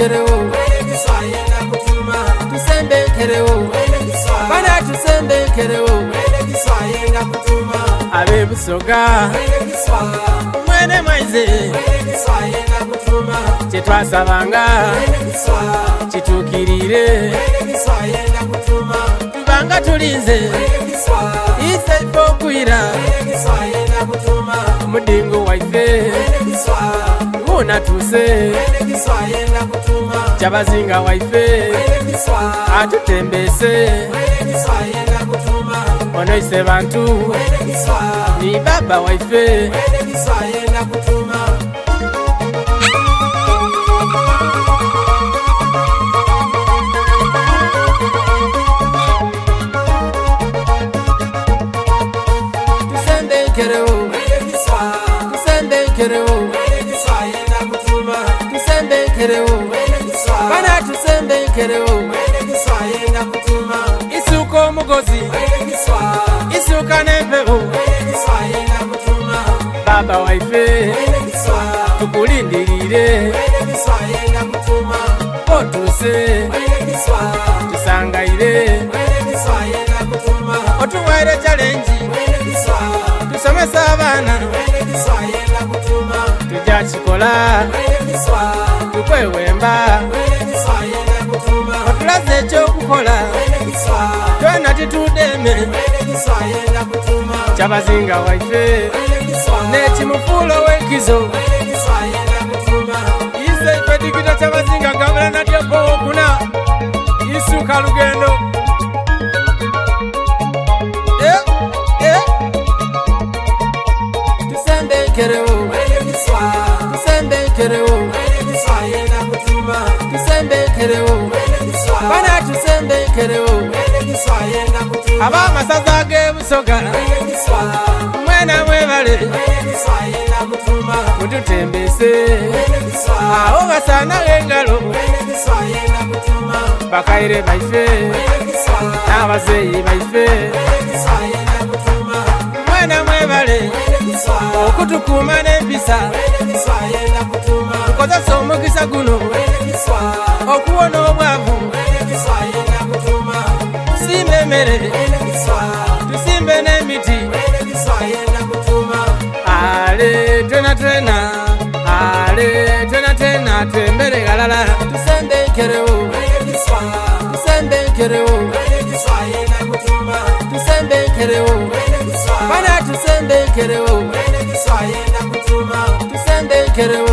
Tusembenkerewo, tusembenkerewo, bana tusembenkerewo. Ab'e Busoga mwene mwaize, kye twasabanga kituukirire, tubanga tulinze ise ife okwira omudingo waife wunatuuse kyabazinga waife atutembese ono ise bantu ni baba waife. Tusembenkerewo, tusembenkerewo, tusembenkerewo, bana tusembenkerewo. Isuka omugozi, isuka n'empewo, baba waife tukulindirire, otuuse tusangaire, otuwaire challenge tusomesa abaana, tujja kikola tukwewemba, otulaze ekyokukola twena titudeme, kyabazinga waife n'ekimufuula ow'enkizo ise ife digita kyabazinga gabula nadyopo wokuna isuka lugendo. Eh, eh. Tusembenkerewo, tusembenkerewo, tusembenkerewo, bana tusembenkerewo. Ab'amasaza g'e Busoga mwena mwebale mututembese, awo basaana engalo bakaire baife n'abazeeyi baife, mwena mwebale okutukuuma n'empisa, tukozesa omukisa guno okuwona obwavu, tusimbe emmere tusimbe n'emiti, ale twena twena, ale twena twena twembere galala, tusembenkerewo, tusembenkerewo, tusembenkerewo, bana tusembenkerewo, tusembenkerewo.